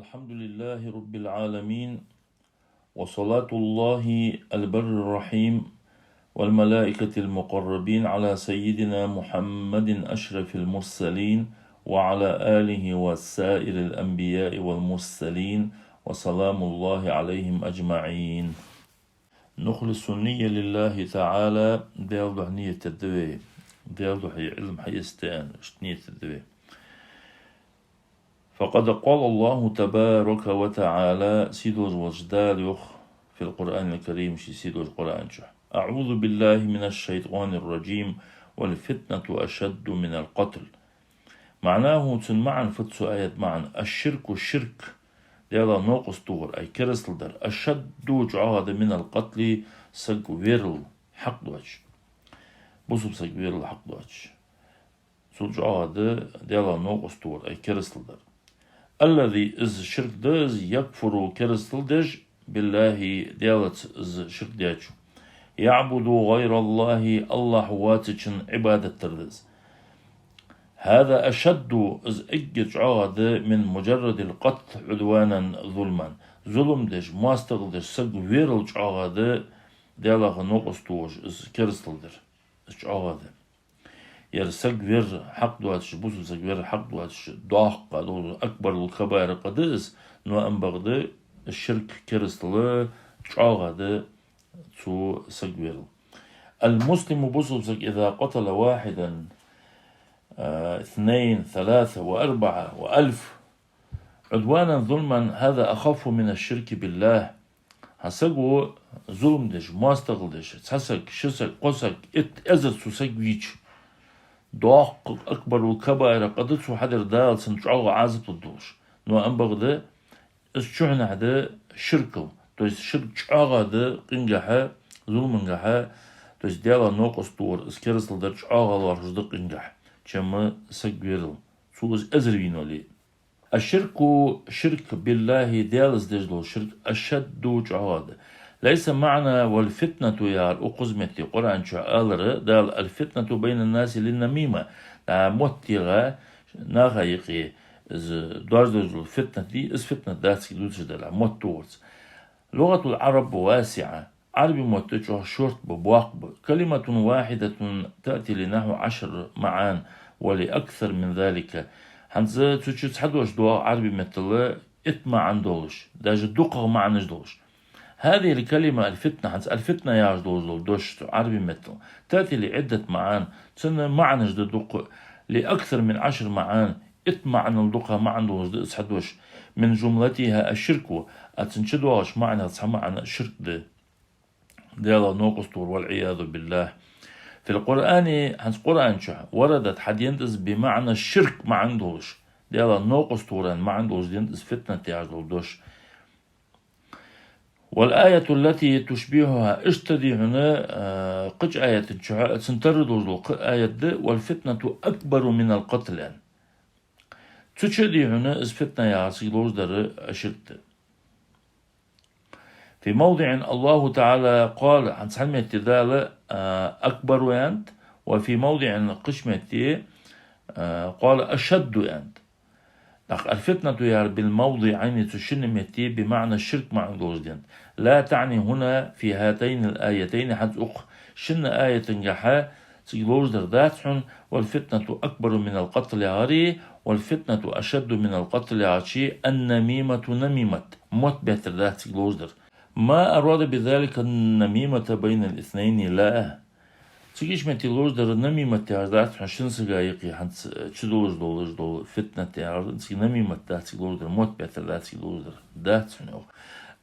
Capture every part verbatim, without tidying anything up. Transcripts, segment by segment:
الحمد لله رب العالمين، وصلاة الله البر الرحيم والملائكة المقربين على سيدنا محمد أشرف المرسلين وعلى آله وسائر الأنبياء والمرسلين وسلام الله عليهم أجمعين. نخلص النية لله تعالى, Даьла духьа нийят дергда вай. Даьла духьа Ӏилма хьаэца аьнна, иштта нийят дергда вай. فقد قال الله تبارك وتعالى, сийдолаш волча Дала йоах, في القرآن الكريم, ший сийдолча Къуръан чу: أعوذ بالله من الشيطان الرجيم، والفتنة أشد من القتل. معناه, цун маӀан фуд, цу аята маӀан: الشرك, ширк, Даьлах новкъост тохар, ай керастал дар, أشد, чӀоагӀа да, من القتل, саг верал хьакъ доацаш. Бусалба саг верал хьакъ доацаш. Цул чӀоагӀа да Даьлах новкъост тохар, ай керастал дар. الذي, из ширк да из, يكفر, керастал деш, بالله, Даьлаца из ширк дечо. يعبد غير الله, АллахӀ воацачун Ӏибадат дар да из. هذا أشد, из эггара чӀоагӀа да, من مجرد القتل عدوانا ظلما. Зулам деш, моастагӀал деш саг верал чӀоагӀа да, Даьлах новкъост тохаш, из керастал дар. Из чӀоагӀа да. Ер саг вер хьакъ доацаш, бусалба саг вер хьакъ доацаш, доккха долаш, أكبر الكبائر къа да из, но ам бакъда ширк, керастал чӀоагӀа да цу саг верал. المسلم, бусалба саг, إذا قتل واحدا، а, اثنين، ثلاثة، وأربعة، وألف، عدوانا ظلما، هذا أخف من الشرك بالله. ХӀанз саго зулам деш, моастагӀал деш, цхьа саг, ши саг, кхо саг, итт, эзар цу саг вийча, доккха, أكبر الكبائر къа да цо хьадер, Дала цунна чӀоагӀа Ӏазап лургдолаш. Но ам бакъда из чухьнахьа да ширкал, то есть ширк чӀоагӀа да къингахьа, зуламангахьа, то есть Даьлах новкъост тохар, из керастал дар чӀоагӀа лоархӀаш да къингахьа, чем саг верал, цо из эзар вийнавале. الشرك, ширк, بالله, Даьлаца деш дола ширк, أشد, чӀоагӀа да. ليس معنى والفتنة яхар укхаза метте Къуръан чу алар, Дала الفتنة بين الناس للنميمة, дӀа мотт дегӀа, наха юкъе из доаржадеш дола фитнат дий, из фитнат дац цига дувцаш дар, мотт тохарца. لغة العرب واسعة. Ӏарбий мотт чӀоагӀа шортта ба, боккха ба. كلمة واحدة تأتي لنحو عشر معان ولأكثر من ذلك. ХӀанз цу чу цхьа дош доагӀа Ӏарбий меттала итт маӀан долаш, даже дукхагӀа маӀанаш долаш. هذه الكلمة الفتنة, хӀанз الفتنة яхаш долаш дола дош цу Ӏарбий меттала, تأتي لعدة معان, цун маӀанаш да дукха, لأكثر من عشر معان, итт маӀанал дукхагӀа маӀан долаш да из цхьа дош, من جملتها الشرك, а цун чу доагӀача маӀанех цхьа маӀан ширк да. Даьлах новкъост тохар, والعياذ بالله. في القرآن, хӀанз Къуръан чу, وردت, хьаденад из, بمعنى الشرك, маӀан долаш. Даьлах новкъост тохар аьнна маӀан долаш денад из фитнат яхаш дола дош. والآية التي تشبهها, иштта дий хьона, а, кхыча аята чу, цун тара долаш дола кхы аят да, والفتنة أكبر من القتل аьнна. Цу чу дий хьона из фитна яхар цига ловш дар, а, ширк да. في موضع الله تعالى قال, хӀанз цхьан метте Дала, а, أكبر аьннад, وفي موضع, кхыча метте, а, قال أشد аьннад. ТӀаккха الفتنة яхар بالموضعين, цу шинна метте, بمعنى الشرك маӀан долаш денад. لا تعني هنا في هاتين الآيتين, хӀанз укх шинна аятангахьа цига ловш дар дац хьона, والفتنة أكبر من القتل яхари, والفتنة أشد من القتل яхачи, النميمة, намимат, мотт беттар дац цига ловш дар. ما أراد بذلك النميمة بين الاثنين، لا. Цига ишта метте ловш дар намимат яхаш дац хьона шин сага юкъе хӀанз чу долаш долаш дола фитнат яхар, цига намимат дац цига ловш дар, мотт беттар дац цига ловш дар. Дац хьона, йоах.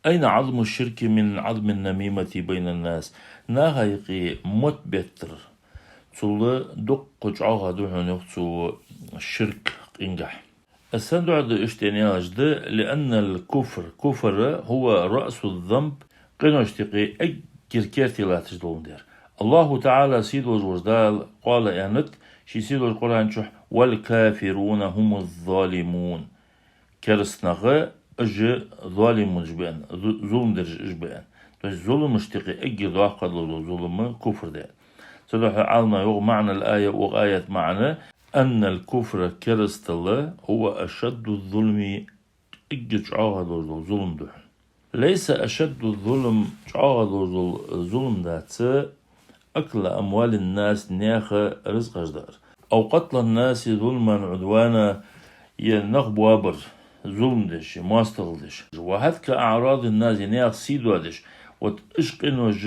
أين عظم الشرك من عظم النميمة بين الناس؟ Наха юкъе мотт беттар цул дукха чӀоагӀа да хьона, йоах, цу ширк къингахьа. Из сенна духьа да иштта аьнна аьлча да, لأن الكفر, куфр, هو رأس الذنب, къинош юкъе эггара керте латташ дола хӀама да ер. الله تعالى, сийдолаш волча Дала, قال, аьннад ший сийдолча Къуръан чу: والكافرون هم الظالمون. Кераста нах уж золимунаш ба аьнна, зу-, зулам дераш уж ба аьнна. То есть зуламашта юкъе эггара доккха дола зулам куфр да аьнна. Цудухьа Ӏаламнаха йоах, معنى الآية, укх аята маӀан: أن الكفر, керастал, هو أشد الظلم, эггара чӀоагӀа долаш дола зулам да хьона. ليس أشد الظلم, чӀоагӀа долаш дола зулам дац, أكل أموال الناس, наьха ризкъаш даар, أو قتل الناس ظلما عدوانا, е нах боабар зулам деш, е моастагӀал деш, وهتك أعراض الناس, е наьха сий доадеш. Вот уж къинош,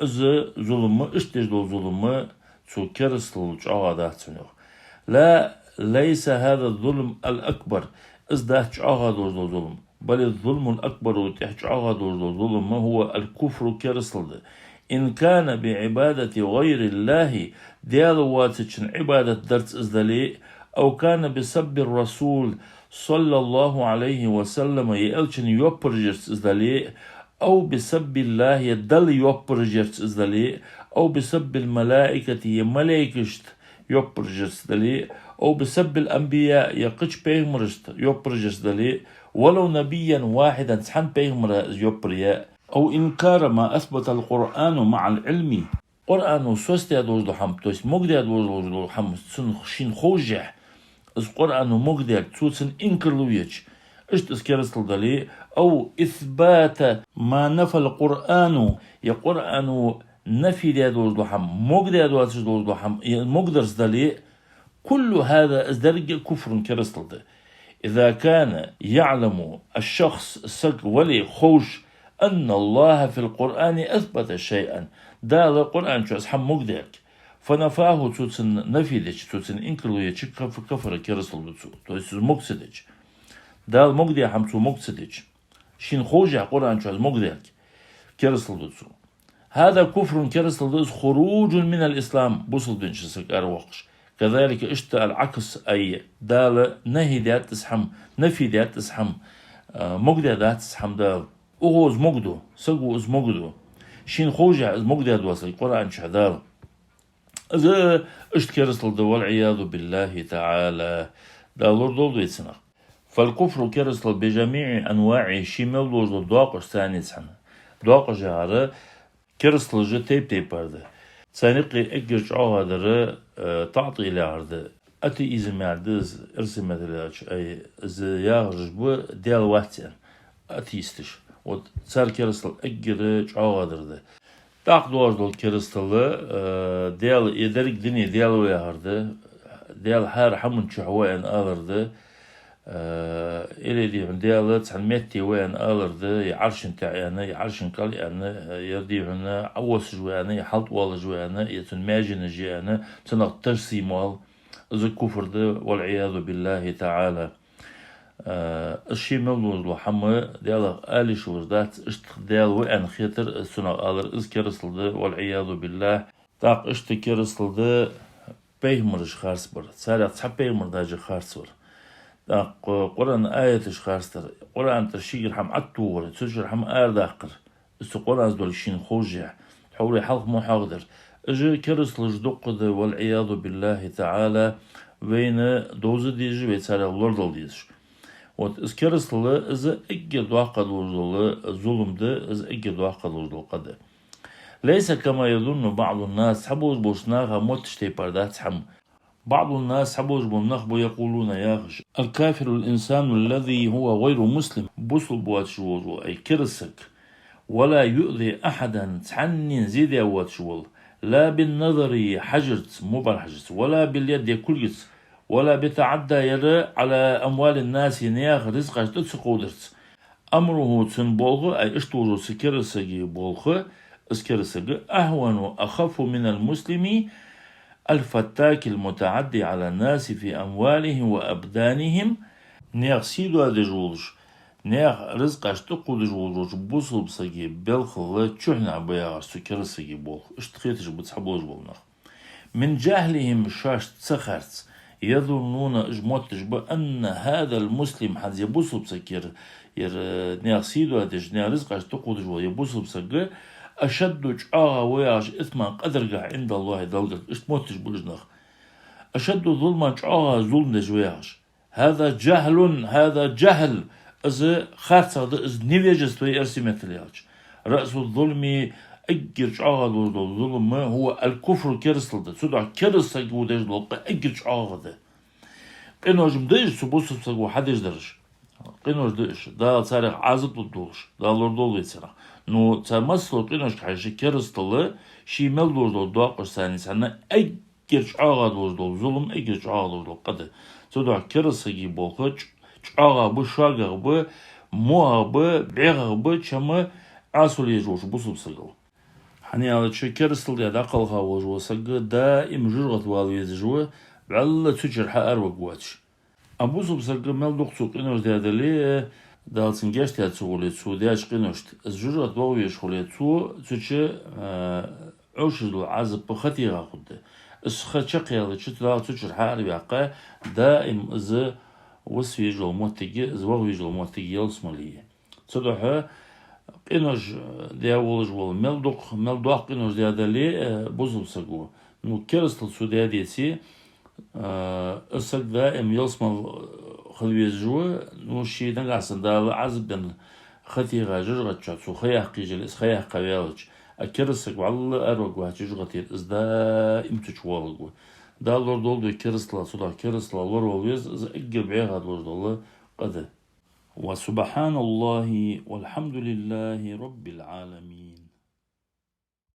из зулам, иштта деш дола зулам, цу керастал чӀоагӀа дац цунах. لا, ليس هذا الظلم الأكبر, из дац чӀоагӀа долаш дола зулам. بل الظلم الأكبر, тӀех чӀоагӀа долаш дола зулам, هو الكفر, керастал да. إن كان بعبادة غير الله, Даьла воацачун Ӏибадат дарца из дале, أو كان بسب الرسول صلى الله عليه وسلم, е элчан йоппараш ярца из дале, أو بسب الله, е Далла йоппараш ярца из дале, أو بسب الملائكة, е малейкашта йоппараш ярца дале, أو بسب الأنبياء, е кхыча пайхамарашта йоппараш ярца дале, ولو نبيا واحدا, цхьан пайхамара из йоппар яь, أو إنكار ما أثبت القرآن مع العلم, Къуръано соцадаь долаш дола хӀама, то есть могадаь долаш дола хӀама, цунна шийна ховшшехь, из Къуръано могадаьр, цо цунна инкарло еча, иштта из керастал дале, أو إثبات ما نفى القرآن, е Къуръано нафи даь долаш дола хӀама, могадаь доацаш долаш дола хӀама, е могадарца дале, كل هذا, из деррига а كفر, керастал да. إذا كان يعلم الشخص, саг вале ховш, أن الله في القرآن أثبت شيئا, Дала Къуръан чу из хӀама могадаьлга, فنفاه, цо цунна нафи дича, цо цунна инкарло еча, كف-, كفر, керастал да цо. То есть из мога ца дича. Дала могадаь хӀама цо мога ца дича. Шийна ховшшехь Къуръан чу из могадаьлга, керастал да цо. هذا كفر, керастал да из, خروج من الإسلام, бусалба динчура саг аравоаккхаш. كذلك, иштта, العكس, أي, Дала нахӀи даьд из хӀама, нафи даьд из хӀама, а, могадаь дац из хӀама Дала. Укхо из могадо, саго из могадо. Шийна ховшшехь из могадаь доацилга Къуръан чу Дала. Из иштта керастал да, والعياذ بالله تعالى. Дала лорадолда вай цунах. فالكفر, керастал, بجميع أنواعه, ше мел долаш дола доакъошца цхьана. Доакъош яхар керасталаш тайп-тайпара да. Царна юкъе эггара чӀоагӀа дар, э, таӀтӀил яхар да. Атеизм яхар да из, эрсий меттала аьлча, ай, из яхараш ба, Даьла вац аьнна, атеисташ. Вот цар керастал эггара чӀоагӀа дар да. ТӀаккха доагӀаш дола керастал, э, Даьла, е деррига дуне Даьла ва яхар да, Даьла хӀара хӀаман чу ва аьнна алар да, э, или, дий хьона, Даьла цхьан метте ва аьнна алар да, е Ӏаршан тӀа аьнна, е Ӏаршан кӀал аьнна, е, дий хьона, Ӏовоссаш ва аьнна, е хьалтӀавоалаш ва аьнна, е цун маьженаш я аьнна, цунах тажсим оал, из куфр да, والعياذ بالله تعالى. Э, из ше мел долаш дола хӀама Даьлах ала йиш йолаш дац, иштта Даьла ва аьнна хетар, из цунах алар, из керастал да, والعياذ بالله. ТӀаккха иштта керастал да пайхамараш харцбар, царех цхьа пайхамар даже харцвар. ТӀаккха Къуръан аяташ харцдар, Къуръан тӀара шийгара хӀама Ӏотохар, цу чура хӀама арадаккхар. Из цу Къуръанца долга шийна ховшшехь, тхьовра хьалха мо хьоахадар. Уж керасталаш дуккха да, والعياذ بالله تعالى, вайна довза дезаш, вай царех лорадала дезаш. Вот из керастал, из эггара доккха долаш дола зулам да, из эггара доккха долаш дола къа да. ليس كما يظن بعض الناس, цхьаболаш болча наха мотташ тайпара дац хӀама. بعض الناس, цхьаболаш бола нах ба, يقولون, яхаш: الكافر الإنسان الذي هو غير مسلم, бусалба воацаш волаш вола, ай, кераста саг. ولا يؤذي أحدا, цхьаннена зе даь воацаш вола, لا بالنظر, хьажарца, мубар хьажарца, ولا باليد, кулгаца, ولا بتعدي, е على أموال الناس, наьха ризкъаш тӀа ца кховдарца. أمره, цун болх, ай, иштта волаш волча кераста сага болх, из кераста саг, أهون, أخف من المسلم الفتاك المتعدي على الناس في أموالهم وأبدانهم, наьха сий доадеш волаш, наьха ризкъаш тӀакхувдаш волаш волча бусалба сага белхал чухьнахьа ба яхаш цу кераста сага болх. Иштта хеташ ба цхьаболаш бола нах. من جهلهم, шоашта ца харца, يظنون, уж мотташ ба, أن هذا المسلم, хӀанз ер бусалба саг, ер, ер, э, наьха сий доадеш, наьха ризкъаш тӀакхувдаш вола ер бусалба саг, أشد, чӀоагӀа ва яхаш, إثما, къа даргахьа, عند الله, Далла гарга. Иштта мотташ ба уж нах. أشد ظلما, чӀоагӀа зулам деш ва яхаш. هذا جهل, هذا جهل, из харцахьа да, из невежество я, эрсий меттала аьлча. رأس الظلم, эггара чӀоагӀа долаш дола зулам, هو الكفر, керастал да. Цудухьа кераста саго деш дола къа эггара чӀоагӀа да. Къинош-м да уж цу бусалба саго хьадеш дараш. Къинош да уж, Дала царех Ӏазап лургдолаш, Дала лорадолда вай царех. Ну, цар массадолча къиношка хьежача, керастал ший мел долаш дола доакъошца цхьана эггара чӀоагӀа долаш дола зулам, эггара чӀоагӀа долаш дола къа да. Цудухьа кераста сага болх чӀ-, чӀоагӀагӀа ба, шогагӀа ба, могагӀа ба, бӀегӀагӀа ба, чама Ӏасал еш волча бусалба сагал. ХӀана аьлча, керастал даь дӀакхалха волаш вола саг даим жожагӀате вала везаш ва, вӀалла цу чура хьаараваргвоацаш. А бусалба саг мел дукха цо къинош даь дале, Дала цунна гешт даьд ца хуле, цо даьча къиношта, из жожагӀате ваха везаш хуле, цо цу чу, а, Ӏовшаш дола Ӏазап ха тӀагӀа хургда. Из ха чакхъяьлча, Дала цу чура хьаараваккха, даим из виса везаш йола моттиг, из ваха везаш йола моттиг ялсмале я. Цудухьа къинош даь волаш вола мел дукха, мел доккха къинош даь дале, э, бусалба саго, ну, керастал цо даь деце, э, из саг даим ялсмале, э, хила везаш ва, ну, ше нагахьа санна Дала Ӏазап денна ха тӀагӀа жожагӀата чу цо ха яккха езале, из ха яккха ваьлча, а кераста саг вӀалла араваргвац жожагӀатера, из даим цу чу воалларгва. Дала лорадолда вай керастал, цудухьа керастал лоравала веза, из эггара бӀегӀа долаш дола къа да. وسبحان الله والحمد لله رب العالمين.